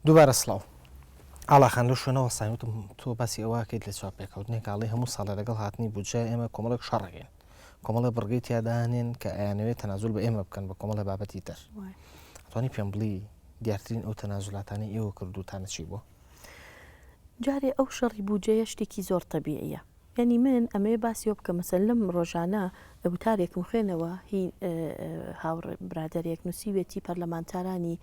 دووبارە سڵاو. ئاڵا خان لەو شوێنە وەستاین وتم تۆ باسی ئەوە ئەکەیت لە چاوپێکەوتنێک ئاڵێ هەموو ساڵێ لەگەڵ هاتنی بودجە ئێمە کۆمەڵێک شەڕەکەین کۆمەڵێ بڕگەی تیادانێن کە ئەیانەوێت تەنازول بە ئێمە بکەن بە کۆمەڵێ بابەتی تر ئەتوانی پێم بڵی دیارترین ئەو تەنازولاتانەی ئێوە کردوتانە چی بووە؟ جارێ ئەو شەڕی بودجەیە شتێکی زۆر تەبیعیە یانی من ئەمەوێ باسی ئەوە بکەم مەسەلەن لەم ڕۆژانە وتارێکم خوێنەوە هی هاوڕێ برادەرێک نووسیوێتی پەرلەمانتارانی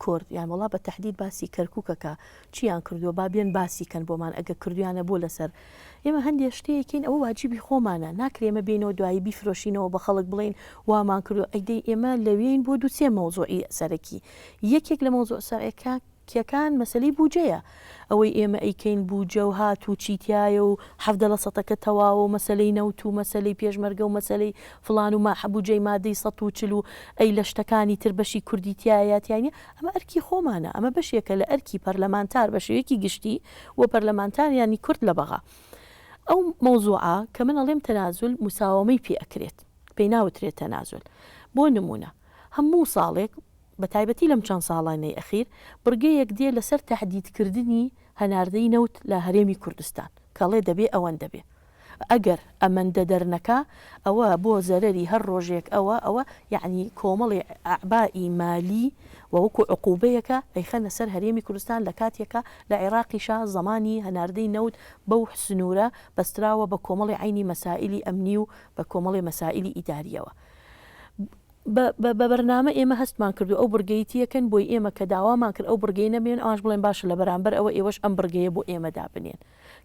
کورد یان وەڵا بە تەحدید باسی کەرکووکەکە چیان کردووە با بێن باسی کەن بۆمان ئەگە کردویانە بۆ لەسەر ئێمە هەندێ شتەیەکین ئەوە واجبی خۆمانە ناکرێ ئێمە بێینەوە دوایی بیفرۆشینەوە بە خەڵک بڵێین وامان کردووە ئەی دەی ئێمە لەوێین بۆ دوو سێ مەوزوعی سەرەکی یەکێک لە مەوزوع سەرەکە کیەکان مەسەلەی بوجەیە ئەوەی ئێمە ئەیکەین بوجە و هات و چی تیایە و 17 لە سەتەکە تەواوە و مەسەلەی نەوت و مەسەلەی پێشمەرگە و مەسەلەی فڵان و ما بوجەی مادەی 140 و ئەی لە شتەکانی تر بەشی کوردی تیایە یا تیا نیە ئەمە ئەرکی خۆمانە ئەمە بەشێکە لە ئەرکی پەرلەمانتار بە شێوەیەکی گشتی و پەرلەمانتاریانی کورد لە بەغا ئەو مەوزوعە کە من ئەڵێم تەنازول مساوەمەی پێ ئەکرێت پێی ناوترێت تەنازول بۆ نمونە هەموو ساڵێک بە تایبەتی لەم چەند ساڵانەی ئەخیر بڕگەیەک دێ لەسەر تەحدید کردنی هەناردەی نەوت لە هەرێمی کوردستان کە ئەڵێ دەبێ ئەوەندە بێ ئەگەر ئەمەندە دەرنەکا ئەوە بۆ زەرەری هەر ڕۆژێک ئەوە ئەوە یەعنی کۆمەڵی ئەعبائی مالی و وەکو عقوبەیەکە ئەیخەنە سەر هەرێمی کوردستان لە کاتێکا لە عێراقیشا زەمانی هەناردەی نەوت بەو سنوورە بەستراوە بە کۆمەڵی عەینی مەسائیلی ئەمنی و بە کۆمەڵی مەسائیلی ئیداریەوە. بە بە بە بەرنامە ئێمە هەستمان کردووە ئەو بڕگەی تیەکەن بۆی ئێمە کە داوامان کرد ئەو بڕگەی نەبێن ئەوانش بڵێن باشە لە بەرامبەر ئەوە ئێوەش ئەم بڕگەیە بۆ ئێمە دابنێن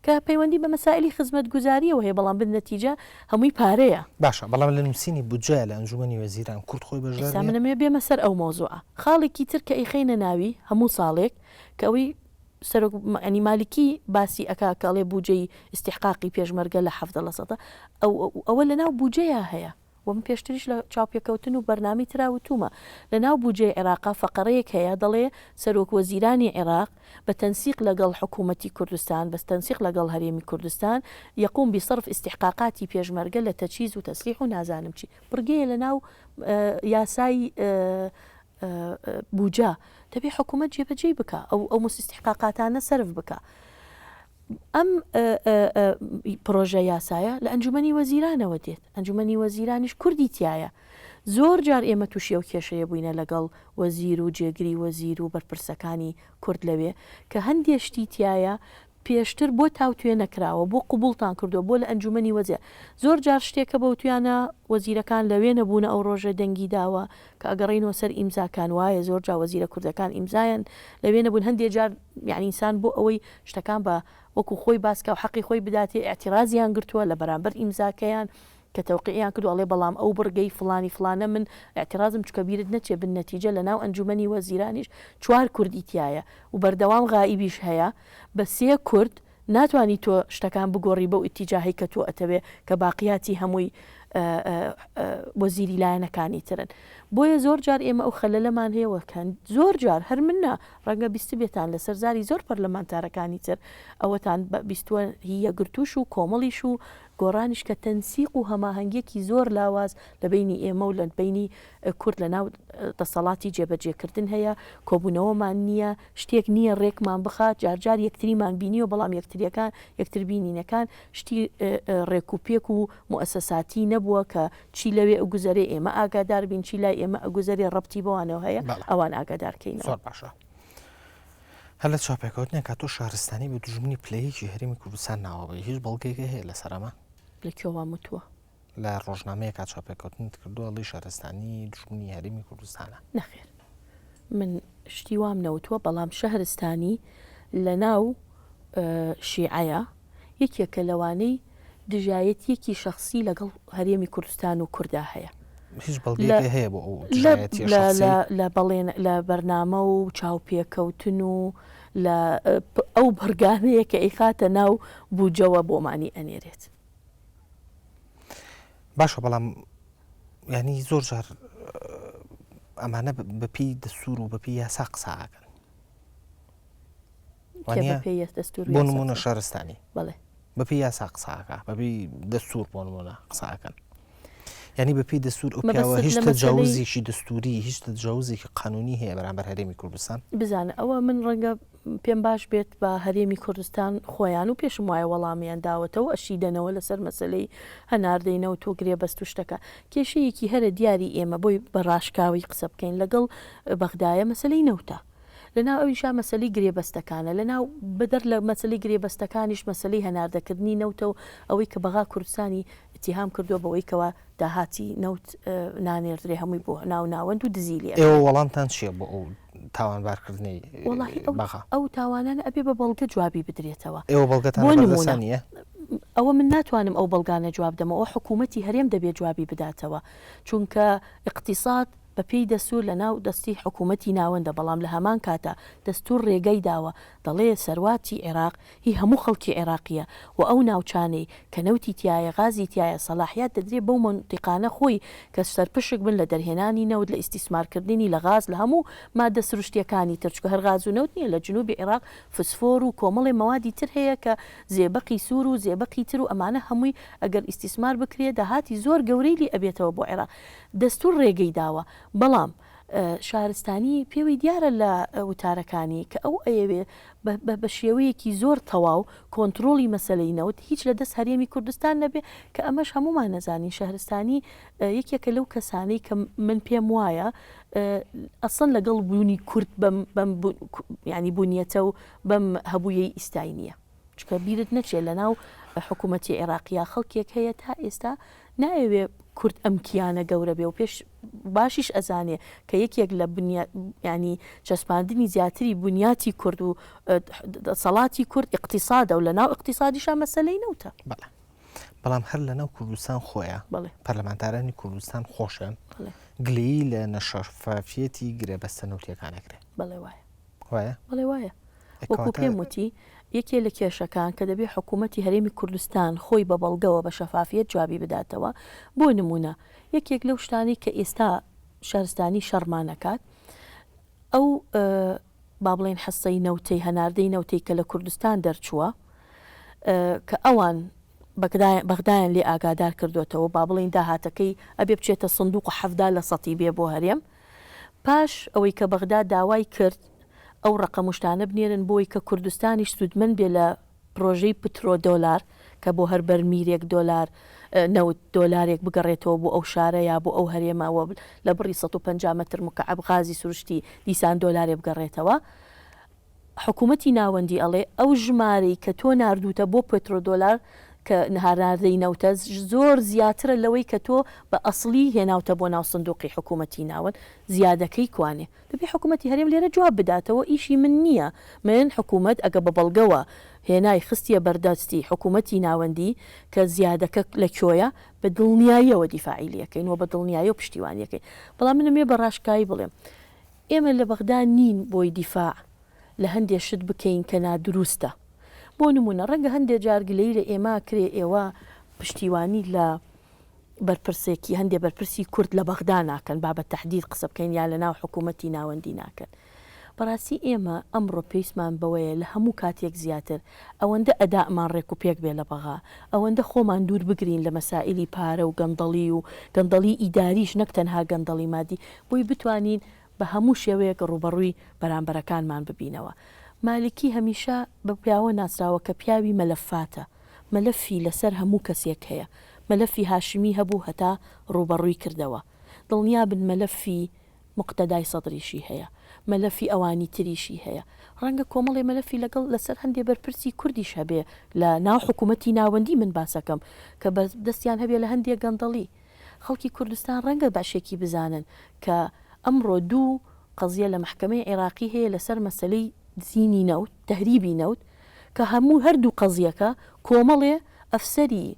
کە پەیوەندی بە مەسائلی خزمەتگوزاریەوە هەیە بەڵام بن نەتیجە هەمووی پارەیە. باشە بەڵام لە نووسینی بودجە لە ئەنجومەنی وەزیران کورد خۆی بەشدار ئێستا نیە؟ من ئەمەوێ بێمە سەر ئەو مەوزوعە. خاڵێکی تر کە ئەیخەینە ناوی هەموو ساڵێک کە ئەوەی سەرۆک یانی مالکی باسی ئەکا کە ئەڵێ بوجەی ئیستیحقاقی پێشمەرگە لە 17 لە سەدە ئەو ئەوە لەناو بوجەیا هەیە. وە من پێشتریش لە چاوپێکەوتن و بەرنامەی ترا وتومە لە ناو بوجەی عێراقا فەقەرەیەک هەیە دەڵێ سەرۆک وەزیرانی عێراق بە تەنسیق لەگەڵ حکومەتی کوردستان بە تەنسیق لەگەڵ هەرێمی کوردستان یقوم بصرف استحقاقاتی پێشمەرگە لە تەجهیز و تەسلیح و نازانم چی بڕگەیە لە ناو یاسای بوجە دەبێ حکومەت جێبەجێی بکا ئەو ئەو مستحقاقاتانە سەرف بکا ئەم پرۆژە یاسایە لە ئەنجومەنی وەزیرانەوە دێت ئەنجومەنی وەزیرانیش کوردی تایە زۆر جار ئێمە تووشی ئەو کێشەیە بووینە لەگەڵ وەزیر و جێگری وەزیر و بەرپرسەکانی کورد لەوێ کە هەندێ شتی تایە پێشتر بۆ تاوتوێ نەکراوە بۆ قبوڵتان کردووە بۆ لە ئەنجومەنی وەزیر زۆر جار شتێکە بەوتویانە وەزیرەکان لەوێ نەبوونە ئەو ڕۆژە دەنگی داوە کە ئەگەڕێینەوە سەر ئیمزاکان وایە زۆر جار وەزیرە کوردەکان ئیمزایان لەوێ نەبوون هەندێ جار یانی ئینسان بۆ ئەوەی شتەکان بە وەکو خۆی باس کا و حەقی خۆی بداتێ ئیعتیرازیان گرتووە لە بەرامبەر ئیمزاکەیان کە تەوقیعیان کردووە ئەڵێ بەڵام ئەو بڕگەی فڵانی فڵانە من ئیعتیرازم چونکە بیرت نەچێ بن نەتیجە لە ناو ئەنجومەنی وەزیرانیش چوار کوردی تیایە و بەردەوام غائیبیش هەیە بە سێ کورد ناتوانی تۆ شتەکان بگۆڕی بەو ئیتیجاهەی کە تۆ ئەتەوێ کە باقیاتی هەمووی وەزیری لایەنەکانی ترن بۆیە زۆر جار ئێمە ئەو خەلەلەمان هەیە وەکەن زۆر جار هەر من نا ڕەنگە بیستبێتان لەسەر زاری زۆر پەرلەمانتارەکانی تر ئەوەتان بیستوە هی یەکگرتووش و کۆمەڵیش و گۆڕانیش کە تەنسیق و هەماهەنگیەکی زۆر لاواز لە بەینی ئێمە و لە بەینی کورد لە ناو دەسەڵاتی جێبەجێکردن هەیە، کۆبوونەوەمان نییە، شتێک نییە ڕێکمان بخات، جارجار یەکتریمان بینیوە بەڵام یەکتریەکان یەکتر بینینەکان شتی ڕێک و پێک و موئەسەساتی نەبووە کە چی لەوێ ئەگوزەرێ ئێمە ئاگادار بین، چی لای ئێمە ئەگوزەرێ ڕەبتی بەوانەوە هەیە ئەوان ئاگادار کەینەوە. زۆر باشە. هەر لە چاوپێکەوتنێکا تۆ شارستانی بە دوژمنی پلە یەکی هەرێمی کوردستان ناوەبەی، هیچ بەڵگەیەکە هەیە لەسەر ئەمە؟ لە کوێ وام وتووە؟ لە ڕۆژنامەیەکا چاوپێکەوتنت کردووە ئەڵێی شارستانی دوژمنی هەرێمی کوردستانە. نەخێر من شتی وام نەوتووە بەڵام شەهرستانی لە ناو شیعەیە یەکێکە لەوانەی دژایەتیەکی شەخسی لەگەڵ هەرێمی کوردستان و کوردا هەیە. هیچ بەڵگەیەک هەیە بۆ ئەو دژایەتیە شەخسی؟ لە بەڵێن لە بەرنامە و چاوپێکەوتن و لە ئەو بڕگانەیە کە ئەیخاتە ناو بوجەوە بۆمانی ئەنێرێت. باشە بەڵام ینی زۆر جار ئەمانە بەپی دەستور و بەپی یاسا قساکەن بۆ نمونە شارستانی بەپی یاسا قساکە بەبی دەستور بۆ نمونە قساکەن. یانی بە پێی دەستوور ئەو پیاوە مەبەستت هیچ لە مەسەلەی تەجاوزێکی دەستووری، هیچ تەجاوزێکی قانوونی هەیە بەرامبەر هەرێمی کوردستان؟ بزانە ئەوە من ڕەنگە پێم باش بێت بە هەرێمی کوردستان خۆیان و پێشم وایە وەڵامیان داوەتەوە ئەشی دەنەوە لەسەر مەسەلەی هەناردەی نەوت و گرێبەست و شتەکە. کێشەیەکی هەرە دیاری ئێمە بۆی بە ڕاشکاوی قسە بکەین لەگەڵ بەغدایە مەسەلەی نەوتە. لەناو ئەویشا مەسەلەی گرێبەستەکانە، لەناو بەدەر لە مەسەلەی گرێبەستەکانیش مەسەلەی هەناردەکردنی نەوتە و ئەوەی کە بەغا کوردستانی ئیتیهام کردووە بەوەی کەوا داهاتی نەوت نانێردرێ هەمووی بۆ ناو ناوەند و دزی لێ ئێوە ئەکرێ. وەڵامتان چییە بۆ ئەو تاوانبارکردنەی وەڵاهی ئەو بەغا؟ ئەو تاوانانە ئەبێ بە بەڵگە جوابی بدرێتەوە. ئێوە بەڵگەتان بۆ لە بەردەستا نموونە نییە؟ ئەوە من ناتوانم ئەو بەڵگانە جواب دەمەوە، ئەوە حکوومەتی هەرێم دەبێ جوابی بداتەوە، چونکە ئیقتیساد بە پێی دەستوور لە ناو دەستی حکوومەتی ناوەندە، بەڵام لە هەمان کاتا دەستوور رێگەی داوە دەڵێ سەرواتی عێراق هی هەموو خەڵکی عێراقییە و ئەو ناوچانەی کە نەوتی تیایە غازی تیایە سەلاحیات دەدرێ بەو مەنتیقانە خۆی کە سەرپشک بن لە دەرهێنانی نەوت لە ئیستیسمارکردنی لە غاز لە هەموو مادە سروشتییەکانی تر چونکە هەر غاز و نەوت نییە لە جنوبی عێراق فسفۆر و کۆمەڵێ مەوادی تر هەیە کە زێبەقی سوور و زێبەقی تر و ئەمانە هەمووی ئەگەر ئیستیسمار بکرێ داهاتی زۆر گەورەی لێ ئەبێتەوە بۆ عێراق دەستور ڕێگەی داوە، بەڵام شارستانی پێوەی دیارە لە وتارەکانی کە ئەو ئەیەوێ بە شێوەیەکی زۆر تەواو کۆنترۆڵی مەسەلەی نەوت هیچ لە دەست هەرێمی کوردستان نەبێ کە ئەمەش هەموومان نەزانین شەهرستانی یەکێکە لەو کەسانەی کە من پێم وایە ئەسڵەن لەگەڵ بوونی کورد بەم بەم ینی بوونیەتە و بەم هەبوویەی ئیستای نییە. چونکە بیرت نەچێت لەناو حکوومەتی عێراقیا خەڵکێک هەیە تا ئێستا نایەوێ کورد ئەم کیانە گەورە بێ و پێش باشیش ئەزانێ کە یەکێک لە بنیا یانی چەسپاندنی زیاتری بنیاتی کورد و دەسەڵاتی کورد ئیقتیسادە و لە ناو ئیقتیسادیشا مەسەلەی نەوتە. بەڵێ بەڵام هەر لە ناو کوردستان خۆیان بەڵێ. پەرلەمانتارانی کوردستان خۆشیان بەڵێ. گلەیی لە نەشەفافیەتی گرێبەستە نەوتیەکان ئەکرێ. بەڵێ وایە. وایە؟ بەڵێ وایە. وەکو پێم وتی یەکێ لە کێشەکان کە دەبێ حکوومەتی هەرێمی کوردستان خۆی بە بەڵگەوە بە شەفافیەت جوابی بداتەوە بۆ نموونە یەکێک لەو شتانەی کە ئێستا شارستانی شەڕمان ئەکات ئەو با بڵێین حسەی نەوتەی هەناردەی نەوتەی کە لە کوردستان دەرچووە کە ئەوان بەغدایان لێ ئاگادار کردوێتەوە با بڵێین داهاتەکەی ئەبێ بچێتە سندوق و 70 لە سەتی بێ بۆ هەرێم پاش ئەوەی کە بەغدا داوای کرد ئەو ڕەقەم و شتانە بنێرن بۆی کە کوردستانیش سوودمەند بێ لە پرۆژەی پترۆ دۆلار کە بۆ هەر بەرمیرێک دۆلار نەوت دۆلارێک بگەڕێتەوە بۆ ئەو شارە یا بۆ ئەو هەرێمە و لە بڕی 150 مەتر مکعب غازی سروشتی دیسان دۆلارێ بگەڕێتەوە حکوومەتی ناوەندی ئەڵێ ئەو ژمارەی کە تۆ ناردووتە بۆ پترۆدۆلار کە هەناردەی نەوتە زۆر زیاترە لەوەی کە تۆ بە ئەسڵی هێناوتە بۆ ناو سندوقی حکوومەتی ناوەند زیادەکەی کوانێ؟ دەبێ حکوومەتی هەرێم لێرە جواب بداتەوە ئیشی من نییە من حکوومەت ئەگە بە بەڵگەوە هێنای خستیە بەردەستی حکوومەتی ناوەندی کە زیادەکە لە کۆیە بە دڵنیاییەوە دیفاعی لێکەین و بە دڵنیاییەوە پشتیوانی ئەکەین بەڵام من ئەمەوێ بە ڕاشکاوی بڵێم ئێمە لە بەغدا نین بۆی دیفاع لە هەندێ شت بکەین کە نادروستە. بۆ نموونە ڕەنگە هەندێ جار گلەیی لە ئێمە کرێ ئێوە پشتیوانی لە بەرپرسێکی هەندێ بەرپرسی کورد لە بەغدا ناکەن با بە تەحدید قسە بکەین یا لە ناو حکوومەتی ناوەندی ناکەن. بەڕاستی ئێمە ئەمڕۆ پێویستمان بەوەیە لە هەموو کاتێک زیاتر ئەوەندە ئەداءمان ڕێک و پێک بێ لە بەغا، ئەوەندە خۆمان دوور بگرین لە مەسائیلی پارە و گەندەڵی و گەندەڵی ئیداریش نەک تەنها گەندەڵی مادی بۆی بتوانین بە هەموو شێوەیەک ڕووبەڕووی بەرامبەرەکانمان ببینەوە. مالکی هەمیشە بە پیاوە ناسراوە کە پیاوی مەلەفاتە، مەلەفی لەسەر هەموو کەسێک هەیە، مەلەفی هاشمی هەبوو هەتا ڕووبەڕووی کردەوە، دڵنیابن مەلەفی موقتەدای سەدریشی هەیە، مەلەفی ئەوانی تریشی هەیە، ڕەنگە کۆمەڵێ مەلەفی لەگەڵ لەسەر هەندێ بەرپرسی کوردیش هەبێ لە ناو حکوومەتی ناوەندی من باسەکەم کە بە دەستیان هەبێ لە هەندێ گەندەڵی. خەڵکی کوردستان ڕەنگە بەشێکی بزانن کە ئەمڕۆ دوو قەزیە لە مەحکەمەی عێراقی هەیە لەسەر مەسەلەی دزینی نەوت، تەهریبی نەوت، کە هەموو هەردوو قەزیەکە کۆمەڵێ ئەفسەری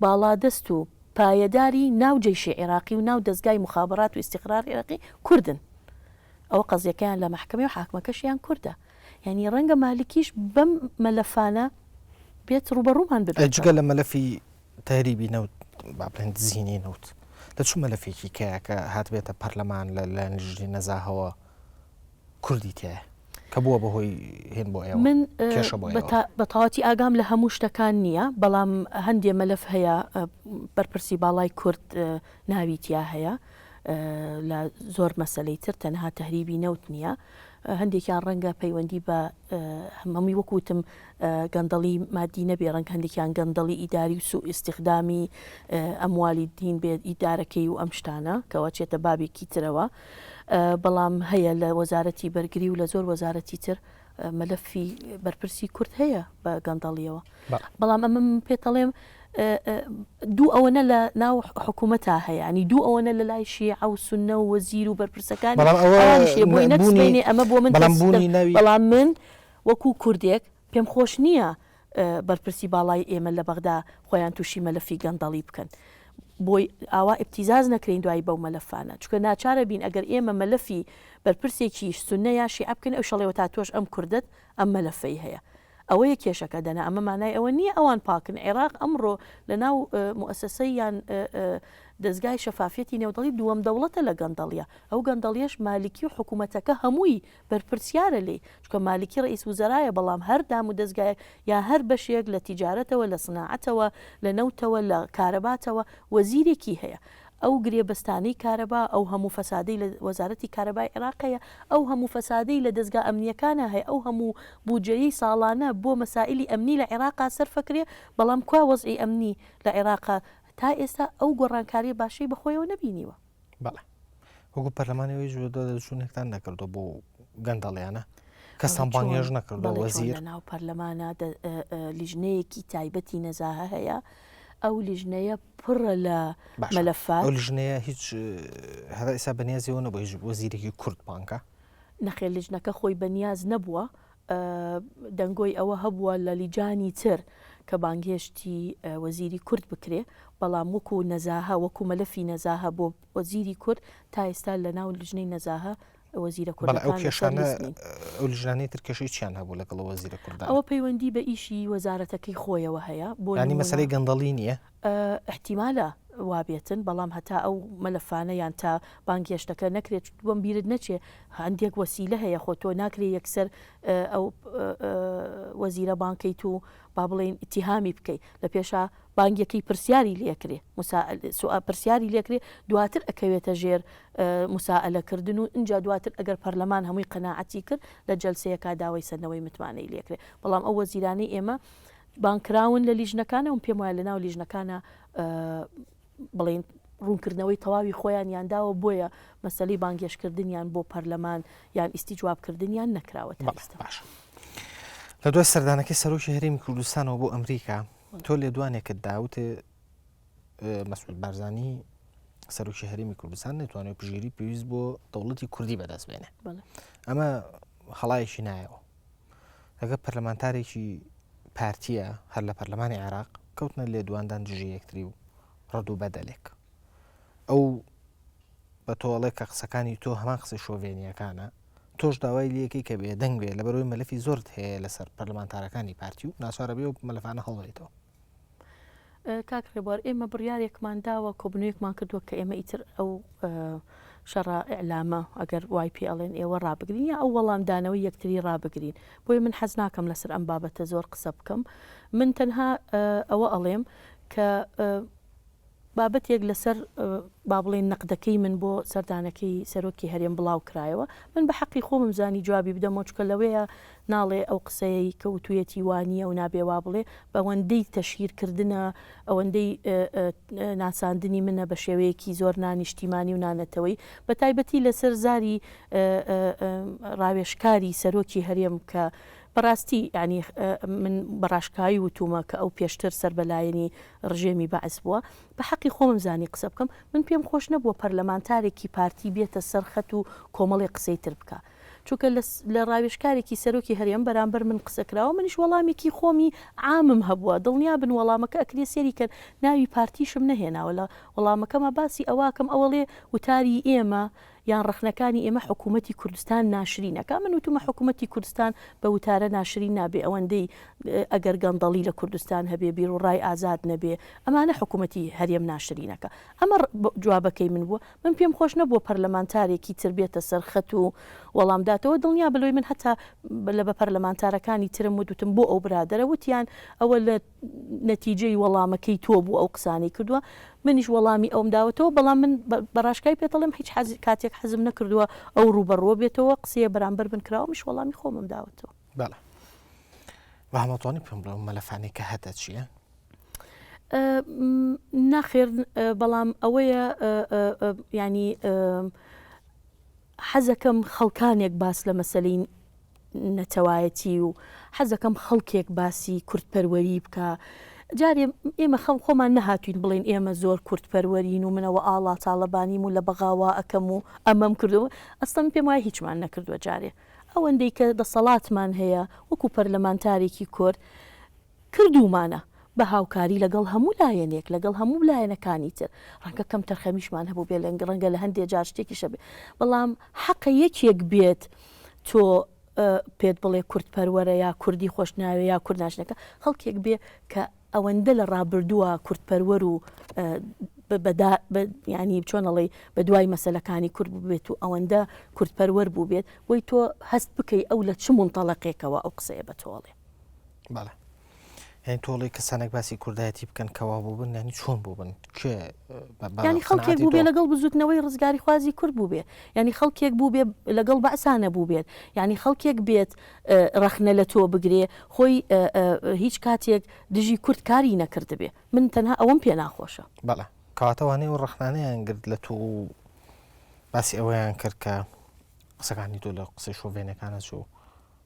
باڵادەست و پایەداری ناو جەیشی عێراقی و ناو دەزگای موخابەرات و ئیستیقرار عێراقی کوردن. ئەوە قەزیەکەیان لە مەحکەمەیە و حاکمەکەشیان کوردە. یانی ڕەنگە مالکیش بەم مەلەفانە بێت ڕووبەڕوومان ببێتەوە. جگە لە مەلەفی تەهریبی نەوت، با بڵێین دزینی نەوت، لە چ مەلەفێکی کەیە کە هاتبێتە پەرلەمان لە لایەن لیژنەی نەزاهەوە کوردی تیایە؟ کە بووە بە هۆی هێن بۆ ئێوە من کێشە بۆ ئێوە؟ بە تەواوەتی ئاگام لە هەموو شتەکان نییە، بەڵام هەندێ مەلەف هەیە بەرپرسی باڵای کورد ناوی تیا هەیە لە زۆر مەسەلەی تر تەنها تەهریبی نەوت نییە هەندێکیان ڕەنگە پەیوەندی بە هەمووی وەک وتم گەندەڵی مادی نەبێ ڕەنگە هەندێکیان گەندەڵی ئیداری و سوء ئیستیخدامی ئەموالی دین بێت ئیدارەکەی و ئەم شتانە کەەوە چێتە بابێکی ترەوە بەڵام هەیە لە وەزارەتی بەرگری و لە زۆر وەزارەتی تر مەلەفی بەرپرسی کورد هەیە بە گەندەڵیەوە بەڵام ئەمە من پێتەڵێم دوو ئەوەنە لە ناو حکوومەتا هەیە ینی دوو ئەوەنە لە لای شیعە و سوننە و وەزیر و بەرپرسەکانی بەڵام ئەوە ئەوانیش هەیە بۆی نەک بوونی سبەینێ ئەمە بۆ من بەڵام ترس بوونی ناوی بەڵام من وەکوو کوردێک پێم خۆش نییە بەرپرسی باڵای ئێمە لە بەغدا خۆیان تووشی مەلەفی گەندەڵی بکەن بۆی ئاوا ئیبتیزاز نەکرێین دوایی بەو مەلەفانە چونکە ناچارە بین ئەگەر ئێمە مەلەفی بەرپرسێکی سوننە یا شیعە بکەین ئەویش ئەڵێ وەتا تۆش ئەم کوردەت ئەم مەلەفەی هەیە ئەوەیە کێشەکە دەنا ئەمە مانای ئەوە نییە ئەوان پاکن عێراق ئەمڕۆ لە ناو موئەسەسەی یان دەزگای شەفافیەتی نێودەڵی دووەم دەوڵەتە لە گەندەڵیە ئەو گەندەڵیەش مالکی و حکوومەتەکە هەمووی بەرپرسیارە لێی چونکە مالکی ڕئیس وزەرایە بەڵام هەر دام و دەزگایەک یا هەر بەشێک لە تیجارەتەوە لە سناعەتەوە لە نەوتەوە لە کارەباتەوە وەزیرێکی هەیە ئەو گرێبەستانەی کارەبا، ئەو هەموو فەسادەی لە وەزارەتی کارەبای عێراق هەیە، ئەو هەموو فەسادەی لە دەزگا ئەمنییەکانا هەیە، ئەو هەموو بودجەیەی ساڵانە بۆ مەسائیلی ئەمنی لە عێراقا سەرفەکرێ، بەڵام کوا وەزعی ئەمنی لە عێراقا تا ئێستا ئەو گۆڕانکارییە باشەی بەخۆیەوە نەبینیوە. بەڵێ. وەکو پەرلەمان ئێوە هیچ بەدواداچوونێکتان نەکردووە بۆ گەندەڵیانە؟ کەستان بانگهێشت نەکردووە وەزیر؟ بەڵێ چۆن لەناو پەرلەمانا لیژنەیەکی تایبەتی نەزاهە هەیە، ئەو لیژنەیە پڕە لە باشە مەلەفات. ئەو لیژنەیە هیچ هەتا ئێستا بەنیازی ئەوە نەبووە هیچ وەزیرێکی کورد بانگکا؟ نەخێر لیژنەکە خۆی بەنیاز نەبووە، دەنگۆی ئەوە هەبووە لە لیجانی تر کە بانگهێشتی وەزیری کورد بکرێ، بەڵام وەکو نەزاهە وەکو مەلەفی نەزاهە بۆ وەزیری کورد تا ئێستا لەناو لیژنەی نەزاهە وەزیرە بەڵێ ئەو کوردەکان لەسەر کێشانە لیست نین. ئەو لیژنانەی تر کێشەی چیان هەبوو لەگەڵ ئەو وەزیرە کوردانە؟ ئەوە پەیوەندی بە ئیشی وەزارەتەکەی خۆیەوە هەیە، بۆ یانی نموونە. مەسەلەی گەندەڵی نییە؟ ئیحتیمالە وابێتن، بەڵام هەتا ئەو مەلەفانە یان تا بانگهێشتەکە نەکرێت، بۆم بیرت نەچێ هەندێک وەسیلە هەیە، خۆ تۆ ناکرێ یەکسەر ئەو وەزیرە بانگ کەیت و با بڵێین ئیتیهامی بکەی، لە پێشا بانگەکەی پرسیاری لێکرێ، پرسیاری لێکرێ دواتر ئەکەوێتە ژێر موسائەلە کردن و ئینجا دواتر ئەگەر پەرلەمان هەمووی قەناعەتی کرد لە جەلسەیەکا داوای سەندنەوەی متمانەی لێکرێ، بەڵام ئەو وەزیرانەی ئێمە بانگکراون لە لیژنەکانە و پێم وایە لەناو لیژنەکانە بڵێین ڕوونکردنەوەی تەواوی خۆیانیان داوە بۆیە مەسەلەی بانگهێشتکردنیان بۆ پەرلەمان یان ئیستیجوابکردنیان نەکراوە تا ئیستا. باشە لە دوای سەردانەکەی سەرۆکی هەرێمی کوردستانەوە بۆ ئەمریکا تۆ لێدوانێکت داوت مەسعود بارزانی سەرۆکی هەرێمی کوردستان نەتوانێت پشگیری پێویست بۆ دەوڵەتی کوردی بەدەست بێنێ ئەمە هەڵایەکی نایەوە لەگە پەرلەمانتارێکی پارتیە هەر لە پەرلەمانی عێراق کەوتنە لێدواندان دژی یەکتری و ڕەد و بەدەلێک ئەو بە تۆڵێک کە قسەکانی تۆ هەمان قسەی شۆڤێنیەکانە تۆش داوای لەکەی کە بێدەنگ بێ لەبەرەوەی مەلەفی زۆرت هەیە لەسەر پەرلەمانتارەکانی پارتی و ناچارە بێ و مەلەفانە هەڵبەیتەوە. کاک ڕێبوار ئێمە بڕیارێکمان داوە کۆبنەوەیەکمان کردووە کە ئێمە ئیتر ئەو شەڕە ئیعلامە ئەگەر وای پێ ئەڵێن ئێوە ڕابگرین یا ئەو وەڵامدانەوەی یەکتری ڕابگرین بۆیە من حەز ناکەم لەسەر ئەم بابەتە زۆر قسە بکەم من تەنها ئەوە ئەڵێم کە بابەتێک لەسەر با بڵێین نەقدەکەی من بۆ سەردانەکەی سەرۆکی هەرێم بڵاو کرایەوە، من بە حەقی خۆمم زانی جوابی بدەمەوە چونکە لەوەیە ناڵێ ئەو قسەیەی کە وتویەتی وا نییە و نابێ وا بڵێ، بەوەندەی تەشهیر کردنە، ئەوەندەی ناساندنی منە بە شێوەیەکی زۆر نانیشتیمانی و نانەتەوەیی، بە تایبەتی لەسەر زاری ڕاوێژکاری سەرۆکی هەرێم کە بەڕاستی یانی من بە ڕاشکاوی وتومە کە ئەو پێشتر سەر بە لایەنی ڕژێمی بەعس بووە، بە حەقی خۆمم زانی قسە بکەم، من پێم خۆش نەبووە پەرلەمانتارێکی پارتی بێتە سەر خەت و کۆمەڵێک قسەی تر بکا. چونکە لە لە ڕاوێژکارێکی سەرۆکی هەرێم بەرامبەر من قسە کراوە، منیش وەڵامێکی خۆمی عامم هەبووە، دڵنیا بن وەڵامەکە ئەکرێ سەیری کەن ناوی پارتیشم نەهێناوە، لە وەڵامەکەما باسی ئەوە ئەکەم ئەوەڵێ وتاری ئێمە. یان ڕەخنەکانی ئێمە حکوومەتی کوردستان ناشرین ئەکا. من وتومە حکوومەتی کوردستان بە وتارە ناشرین نابێ ئەوەندەی ئەگەر گەندەڵی لە کوردستان هەبێ، بیروڕای ئازاد نەبێ، ئەمانە حکوومەتی هەرێم ناشرین ئەکا. ئەمە جوابەکەی من بووە. من پێم خۆش نەبووە پەرلەمانتارێکی تر بێتە سەر خەت و وەڵام داتەوە، دڵنیابە لەوەی من هەتا لە بە پەرلەمانتارەکانی ترم وت وتم بۆ ئەو برادەرە وتیان ئەوە لە نەتیجەی وەڵامەکەی تۆ بوو ئەو قسانەی کردووە، منیش وەڵامی ئەوم داوەتەوە، بەڵام من بە ڕاشکاوی پێت ئەڵێم هیچ حەز کاتێک حەزم نەکردووە ئەو ڕووبەڕووە بێتەوە، قسەیە بەرامبەر من کراوە منیش وەڵامی خۆمم داوەتەوە. بەڵێ. بەهەمە توانی پێم بڵێ ئەو مەلەفانەی کە هەتە چییە؟ ناخێر بەڵام ئەوەیە ینی حەزەکەم خەڵکانێک باس لە مەسلەی نەتەوایەتی و حەزەکەم خەڵکێک باسی کوردپەروەری بکە جارێ ئێمە خەم خۆمان نەهاتوین بڵێن ئێمە زۆر کوردپەروەرین و منەوە ئاڵا تاڵەبانیم و لە بەغاوا ئەەکەم و ئەمەم کردو ئەستم پێم وایە هیچمان نەکردووە جارێ ئەوەندەی کە دەسەڵاتمان هەیە وەکو پەرلەمانتارێکی کورد کردوومانە، بە هاوکاری لەگەڵ هەموو لایەنێک، لەگەڵ هەموو لایەنەکانی تر، ڕەنگە کەمتەرخەمیشمان هەبووبێ، ڕەنگە لە هەندێ جار شتێکیش هەبێ، بەڵام حەقە یەکێک بێت تۆ پێت بڵێ کوردپەروەرە یا کوردی خۆش ناوێ یا کورد ناشنەکە، خەڵکێک بێ کە ئەوەندە لە ڕابردووە کوردپەروەر و ینی چۆن ئەڵێی بە دوای مەسەلەکانی کورد بووبێت و ئەوەندە کوردپەروەر بووبێت بۆی تۆ هەست بکەی ئەو لە چ مونتەڵەقێکەوە ئەو قسەیە بە تۆ ئەڵێ. بەڵێ یانی تۆ ئەڵێی کەسانێک باسی کوردایەتی بکەن کە وا بووبن یانی چۆن بووبن کێ یانی خەڵکێک بووبێ لەگەڵ بزوتنەوەی ڕزگاریخوازی کورد بووبێ یانی خەڵکێک بووبێ لەگەڵ بەعسا نەبووبێت یانی خەڵکێک بێت ڕەخنە لە تۆ بگرێ خۆی هیچ کاتێک دژی کورد کاری نەکردبێ من تەنها ئەوەم پێ ناخۆشە. بەڵێ کەواتە وانەی ئەو ڕەخنانەیان گرت لە تۆ و باسی ئەوەیان کرد کە قسەکانی تۆ لە قسەی شۆڤێنەکانە چوو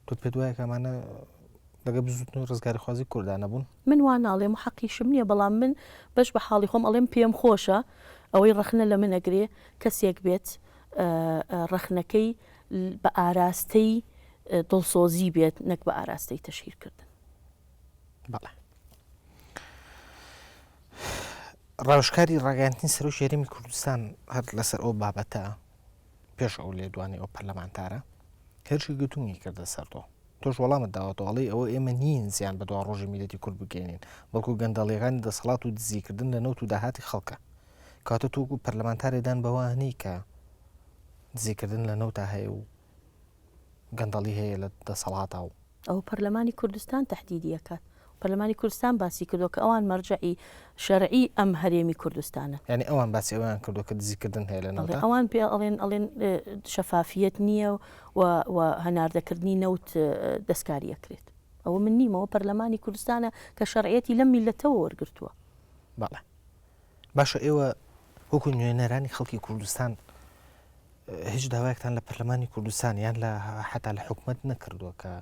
تۆ پێت وایە کە ئەمانە لەگەڵ بزووتنەوەی ڕزگاریخوازی کوردا نەبوون؟ من وا ناڵێم و حەقیشم نییە، بەڵام من بەش بە حاڵی خۆم ئەڵێم پێم خۆشە ئەوەی ڕەخنە لە من ئەگرێ کەسێک بێت ڕەخنەکەی بە ئاراستەی دڵسۆزی بێت نەک بە ئاراستەی تەشهیرکردن. بەڵێ. ڕاوێژکاری ڕاگەیاندنی سەرۆکی هەرێمی کوردستان هەر لەسەر ئەو بابەتە پێش ئەو لێدوانی ئەو پەرلەمانتارە هێرشێکی توندی کردە سەر تۆ تۆش وەڵامت داوەتەوە ئەڵێی ئەوە ئێمە نین زیان بە دوا ڕۆژی میلەتی کورد بگەێنین بەڵکو گەندەڵیەکانی دەسەڵات و دزیکردن لە نەوت و داهاتی خەڵکە کاتە تۆکو پەرلەمانتارێدان بەوە نی کە دزیکردن لە نەوتا هەیە و گەندەڵی هەیە لە دەسەڵاتا و. ئەوە پەرلەمانی کوردستان تەهدیدی ئەکات. پەرلەمانی کوردستان باسی کردوە کە ئەوان مەرجەعی شەرعی ئەم هەرێمی کوردستانن. یانی ئەوان باسی ئەوەیان کردوە کە دزی کردن هەیە لە نەوتا؟ بەڵێ ئەوان پێ ئەڵێن ئەڵێن شەفافیەت نییە و و هەناردەکردنی نەوت دەستکاری ئەکرێت. ئەوە من نیم ئەوە پەرلەمانی کوردستانە کە شەرعیەتی لەم میللەتەوە وەرگرتووە. بەڵێ. باشە ئێوە وەکو نوێنەرانی خەڵکی کوردستان هیچ داوایەکتان لە پەرلەمانی کوردستان یان لە حتا لە حکومەت نەکردووە کە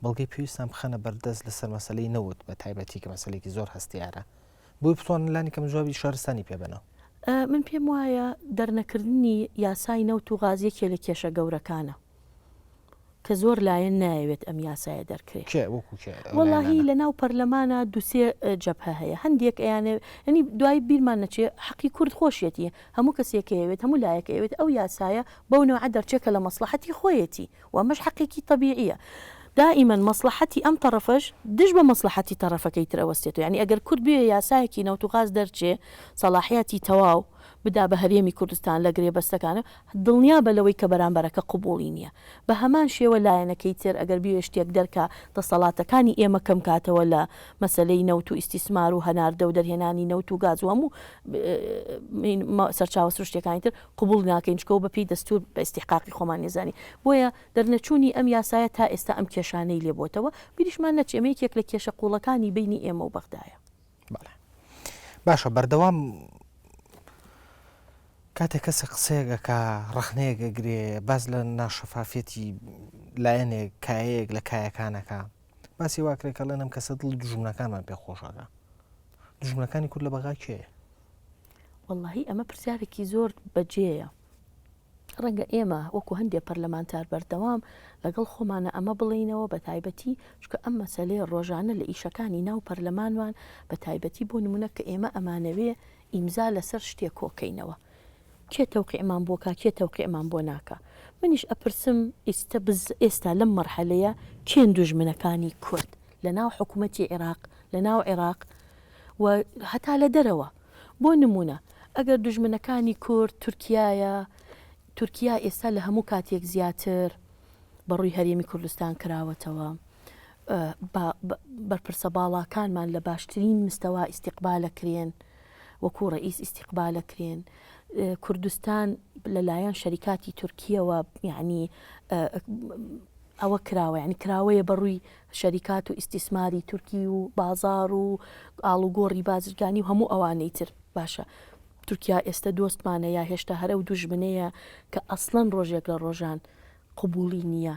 بەڵگەی پێویستان بخەنە بەردەست لەسەر مەسلەی نەوت بە تایبەتی کە مەسلێکی زۆر هەستیارە بۆی بتوانن لانی کەم جوابی شارستانی پێ بەنەوە. من پێم وایە دەرنەکردنی یاسای نەوت و غاز یەکێ لە کێشە گەورەکانە. کە زۆر لایەن نایەوێت ئەم یاسایە دەرکرێ. کێ وەکو کێ ئەو وەڵاهی لایەنانە؟ لە ناو پەرلەمانا دوسێ جەبهە هەیە هەندێک ئەیانەوێ یانی دوایی بیرمان نەچێ حەقی کورد خۆشیەتی هەموو کەسێک ئەیەوێت هەموو لایەک ئەیەوێت ئەو یاسایە بەو نەوعە دەرچێ کە لە مەسڵەحەتی خۆیەتی و ئەمەش حەقێکی تەبیعیە دائیمەن مەسڵەحەتی ئەم تەڕەفەش دژ بە مەسڵەحەتی تەڕەفەکەی تر ئەوەستێتەوە یانی ئەگەر کورد بێ یاسایەکی نەوت و غاز دەرچێ سەڵاحیاتی تەواو بدا بە هەرێمی کوردستان لە گرێبەستەکان، دڵنیابە لەوەی کە بەرامبەرەکە قبوڵی نیە. بە هەمان شێوە لایەنەکەی تر ئەگەر بیەوێ شتێک دەرکا دەسەڵاتەکانی ئێمە کەم کاتەوە لە مەسەلەی نەوت و ئیستیسمار و هەناردە و دەرهێنانی نەوت و گاز و هەموو سەرچاوە سروشتیەکانی تر قبوڵ ناکەین چونکە ئەوە بە پێی دەستور بە ئیستیحقاقی خۆمان نێزانین. بۆیە دەرنەچوونی ئەم یاسایە تا ئێستا ئەم کێشانەی لێ بۆتەوە. بیریشمان نەچێ ئەمە یەکێک لە کێشە قوڵەکانی بەینی ئێمە و بەغدایە. بەڵێ باشە بەردەوام کاتێک کەسە قسەیەک ئەکا ڕەخنەیەک ئەگرێ باز لە ناشەفافەتی لایەنێک کایەیەک لە کایەکانەکە باسی واکرێک کەڵێن ئەم کەسە دڵی دوژمنەکانمان پێ خۆشەکە دوژمنەکانی کورد لە بەغا کێیە؟ وەڵاهی ئەمە پرسیارێکی زۆر بەجێیە ڕەنگە ئێمە وەکو هەندێ پەرلەمانتار بەردەوام لەگەڵ خۆمانە ئەمە بڵێینەوە بە تایبەتی چونکە ئەم مەسەلەیە ڕۆژانە لە ئیشەکانی ناو پەرلەمانمان بە تایبەتی بۆ نمونە کە ئێمە ئەمانەوێ ئیمزا لەسەر شتێک کۆکەینەوە. کێ تەوقیعمان بۆ کا کێ تەوقیعمان بۆ ناکا؟ منیش ئەپرسم ئیستە بز ئێستا لەم مەرحەلەیە کێن دوژمنەکانی کورد لە ناو حکومەتی عیراق لە ناو عیراق و هەتا لە دەرەوە؟ بۆ نمونە ئەگەر دوژمنەکانی کورد تورکیایە تورکیا ئێستا لە هەموو کاتێک زیاتر بە ڕووی هەرێمی کوردستان کراوەتەوە بەرپرسە باڵاکانمان لە باشترین مستەوا ئیستیقبالەکرێن وەکو ڕئیس ئیستیقبالەکرێن کوردستان لەلایەن شەریکاتی تورکیەوە یعنی ئەوە کراوە یعنی کراوەیە بەڕووی شەریکات و ئیستیسماری تورکی و بازار و ئاڵوگۆڕی بازرگانی و هەموو ئەوانەی تر باشە تورکیا ئێستە دۆستمانە یا هێشتا هەر ئەو دوژمنەیە کە ئەسڵەن ڕۆژێک لە ڕۆژان قبوڵی نییە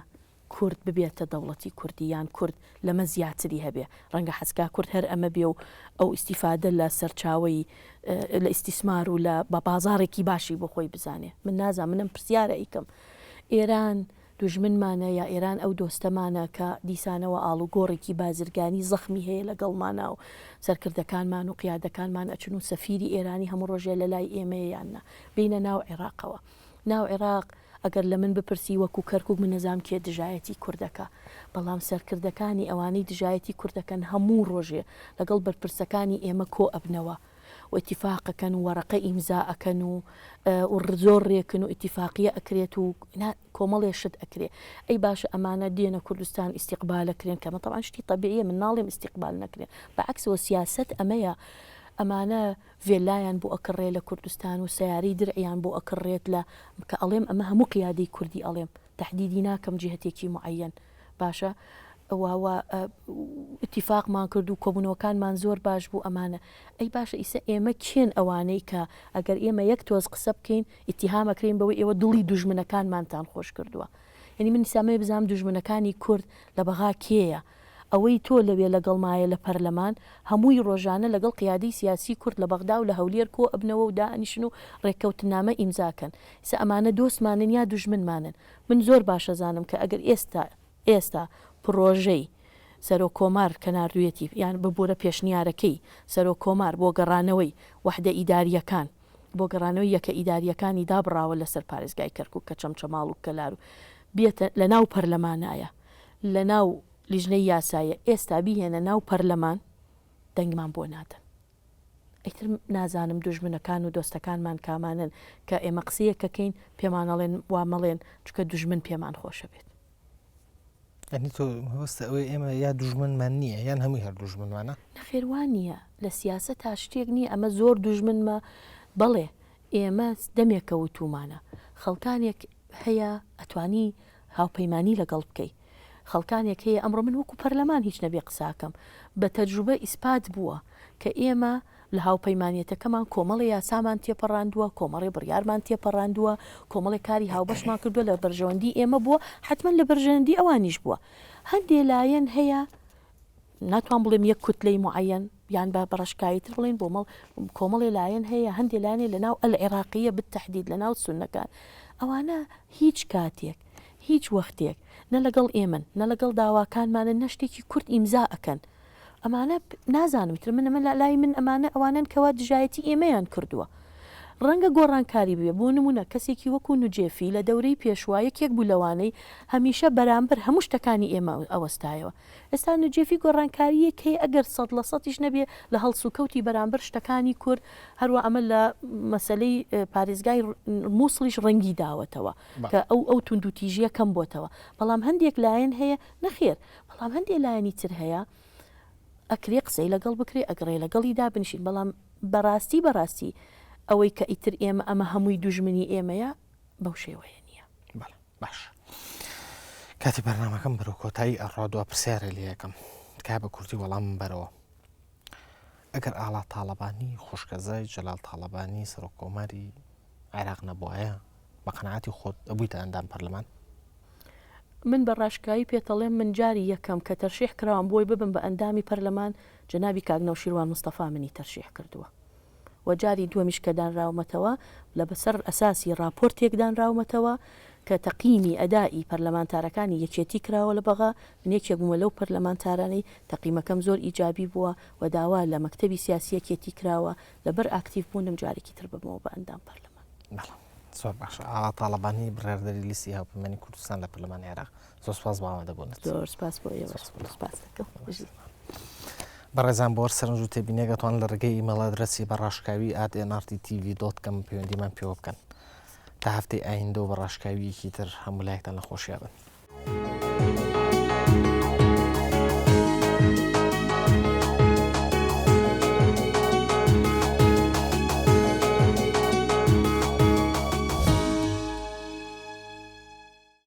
کورد ببێتە دەوڵەتی کوردی یان کورد لەمە زیاتری هەبێ ڕەنگە حەزکا کورد هەر ئەمە بێ و ئەو ئیستیفادە لە سەرچاوەی لە ئیستیسمار و لە بە بازاڕێکی باشی بۆ خۆی بزانێ من نازانم من ئەم پرسیارە ئەیکەم ئێران دوژمنمانە یا ئێران ئەو دۆستەمانە کە دیسانەوە ئاڵوگۆڕێکی بازرگانی زەخمی هەیە لەگەڵمانا و سەرکردەکانمان و قیادەکانمان ئەچن و سەفیری ئێرانی هەموو ڕۆژێ لە لای ئێمەیە یان نا بێینە ناو عێراقەوە ناو عێراق ئەگەر لە من بپرسی وەکو کەرکوک من نەزام کێ دژایەتی کورد ئەکا بەڵام سەرکردەکانی ئەوانەی دژایەتی کورد ئەکەن هەموو ڕۆژێ لەگەڵ بەرپرسەکانی ئێمە کۆ ئەبنەوە و ئیتیفاق ئەکەن و وەڕەقە ئیمزا ئەکەن و و زۆر ڕێکن و ئیتیفاقیە ئەکرێت و کۆمەڵێ شت ئەکرێ ئەی باشە ئەمانە دێنە کوردستان ئیستیقبال ئەکرێن کەمە تەبعەن شتی تەبیعیە من ناڵێم ئیستیقبال نەکرێن بە عەکسەوە سیاسەت ئەمەیە ئەمانە ڤێلایان بۆ ئەکڕێ لە کوردستان و سەیارەی درعیان بۆ ئەکڕێت لە کە ئەڵێم ئەمە هەموو قیادەی کوردی ئەڵێم تەحدیدی ناکەم جیهەتێکی معەیەن باشە و و ئیتیفاقمان کرد و کۆبوونەوەکانمان زۆر باش بوو ئەمانە ئەی باشە ئیسە ئێمە کێن ئەوانەی کە ئەگەر ئێمە یەک تۆز قسە بکەین ئیتیهام ئەکرێین بەوەی ئێوە دڵی دوژمنەکانمانتان خۆش کردووە یعنی من ئیسا ئەمەوێ بزانم دوژمنەکانی کورد لە بەغا کێیە ئەوەی تۆ لەوێ لەگەڵمایە لە پەرلەمان هەمووی ڕۆژانە لەگەڵ قیادەی سیاسی کورد لە بەغدا و لە هەولێر کۆ ئەبنەوە و دائەنیشن و ڕێککەوتننامە ئیمزا کەن ئیسا ئەمانە دۆستمانن یا دوژمنمانن من زۆر باش ئەزانم کە ئەگەر ئێستا ئێستا پڕۆژەی سەرۆک کۆمار کە ناردوویەتی یان ببورە پێشنیارەکەی سەرۆک کۆمار بۆ گەڕانەوەی وەحدە ئیدارییەکان بۆ گەڕانەوەی یەکە ئیدارییەکانی دابڕاوە لەسەر پارێزگای کەرکوک کە چەمچەماڵ و کەلار و بێتە لە ناو پەرلەمانایە لە ناو لیژنەی یاسایە ئێستا بیهێنە ناو پەرلەمان دەنگمان بۆ نادەن. ئیتر نازانم دوژمنەکان و دۆستەکانمان کامانەن کە ئێمە قسەیەک ئەکەین پێمان ئەڵێن وا مەڵێن چونکە دوژمن پێمان خۆشە بێت. یانی تۆ مەبەستە ئەوەی ئێمە یا دوژمنمان نییە یان هەمووی هەر دوژمنمانە؟ نەخێر وا نییە لە سیاسەتا شتێک نییە ئەمە زۆر دوژمنمە بەڵێ ئێمە دەمێکە وتوومانە خەڵکانێک هەیە ئەتوانی هاوپەیمانی لەگەڵ بکەی خەڵکانێک هەیە ئەمڕۆ من وەکو پەرلەمان هیچ نەبێ قساکەم بە تەجروبە ئیسپات بووە کە ئێمە لە هاوپەیمانیەتەکەمان کۆمەڵێ یاسامان تێپەڕاندووە کۆمەڵێ بڕیارمان تێپەڕاندووە کۆمەڵێ کاری هاوبەشمان کردووە لە بەرژەوەندی ئێمە بووە حتمما لە بەرژەوەندی ئەوانیش بووە هەندێ لایەن هەیە ناتوان بڵێم یەک کوتلەی معەن یان بە بەڕەشکایی تر بڵێن بۆ مەڵ کۆمەڵێ لایەن هەیە هەندێ لایەنێ لە ناو ئەلعێراقیە بالتحدید لە ناو سوننەکان ئەوانە هیچ کاتێک هیچ وەختێک نە لەگەڵ ئێمەن نە لەگەڵ داواکانمانن نە شتێکی کورد ئیمزا ئەکەن ئەمانە نازانم ئیتر من ئەمە لای من ئەمانە ئەوانەن کەوا دژایەتی ئێمەیان کردووە ڕەنگە گۆڕانکاری ببێ بۆ نمونە کەسێکی وەکو نوجێفی لە دەورەی پێشوا یەکێک بوو لەوانەی هەمیشە بەرامبەر هەموو شتەکانی ئێمە ئەوەستایەوە ئێستا نوجێفی گۆڕانکارییەک هەیە ئەگەر سەد لە سەدیش نەبێ لە هەڵسوکەوتی بەرامبەر شتەکانی کورد، هەروا ئەمە لە مەسەلەی پارێزگای موسڵیش ڕەنگی داوەتەوە کە ئەو ئەو توندوتیژییە کەم بۆتەوە، بەڵام هەندێک لایەن هەیە نەخێر، بەڵام هەندێک لایەنی تر هەیە ئەکرێ قسەی لەگەڵ بکرێ ئەگڕێ لەگەڵی دابنیشین، بەڵام بەڕاستی بەڕاستی ئەوەی کە ئیتر ئێمە ئەمە هەمووی دوژمنی ئێمەیە بەو شێوەیە نییە. بەڵێ. باش کاتی بەرنمەکەم بەرەو کۆتایی ئەڕوا دو پرسیارە لێ یەکەم تکایە بە کوردی وەڵامم بەرەوە ئەگەر ئاڵا تاڵەبانی خوشکەزای جەلال تاڵەبانی سەرۆک کۆماری عێراق نەبوایە بە قەناعەتی خۆت ئەبوویتە ئەندام پەرلەمان؟ من بە ڕاشکاوی پێتەڵێم من جاری یەکەم کە تەرشیح کراوم بۆی ببم بە ئەندامی پەرلەمان جەنابی کاک نەوشیروان مستەفا منی تەرشیح کردووە. و جاری دووەمیش کە دانراومەتەوە لە بەسەر ئەساسی ڕاپۆرتێک دانراومەتەوە کە تەقیمی ئەدائی پەرلەمانتارەکانی یەکێتی کراوە لە بەغا، من یەکێک بوومە لەو پەرلەمانتارانەی تەقیمەکەم زۆر ئیجابی بووە و داوا لە مەکتەبی سیاسی یەکێتی کراوە لەبەر ئاکتیڤ بوونم جارێکی تر ببمەوە بە ئەندام پەرلەمان. بەڵێ. زۆر باشە ئاڵا تاڵەبانی بڕیاردەری لیستی هاوپەیمانی کوردستان لە پەرلەمانی عێراق زۆر سپاس بۆ ئامادەبوونت. زۆر سپاس بۆ ئێوەش سپاس دەکەم. بەڕێزان بۆ هەر سەرنج و تێبینێک ئەتوانن لە ڕێگەی ئیمەڵ ئەدرەسی بە ڕاشکاوی at nrttv dot com پەیوەندیمان پێوە بکەن. تا هەفتەی ئایندە و بە ڕاشکاوییەکی تر هەموو لایەکتان لە خۆشیا بن.